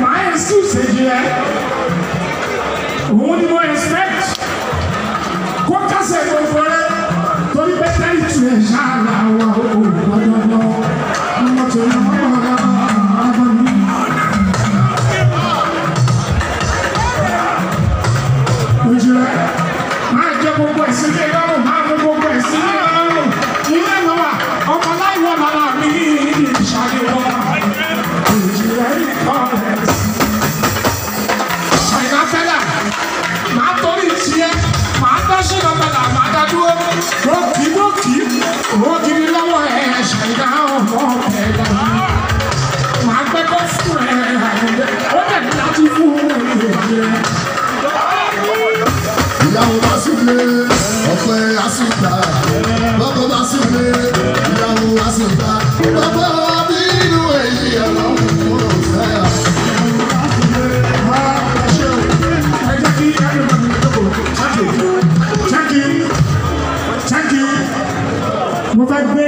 Màá excuse èjì rẹ̀. Òun ni mo expect. Kó kásẹ̀ gbogbo rẹ̀ torí pé tẹ́lifù ẹ̀ ṣáàlà wà ó gbọ́dọ̀gbọ́. Ọmọ tó ń bọ̀ ọmọ mi. Ojú rẹ̀ máa jẹ gbogbo ẹ̀ sílé lọ́rùn, máa mú gbogbo ẹ̀ sílé lọ́rùn. Ilé lọ́wọ́ ọmọ láìwọ̀ lára mi ìṣàlẹ̀ wọ̀. Ojú rẹ̀ nìkan rẹ̀ sí. Ṣàìná fẹ́lá, màá torí tiẹ̀, màá dá sínú padà, màá dá dúró. Rókì rókì, rókì ní lọ́wọ́ ẹ̀ ṣàìná ọmọ ẹ̀ dàbí. Màá gbẹ́kọ̀ fún ẹ̀ àyẹ̀dẹ̀, ó dẹ̀ ní láti fún ẹ̀. Ìyàwó bá súnlé, ọ̀pẹ àsùnta. Bọ́kọ bá súnlé, ìyàwó àsùnta. Bàbá bínú èyí ọlọ́run kò fẹ́. Ẹ jẹ́ kí everybody jókòó. Thank you. Thank you. Thank you. Mo fẹ́ gbé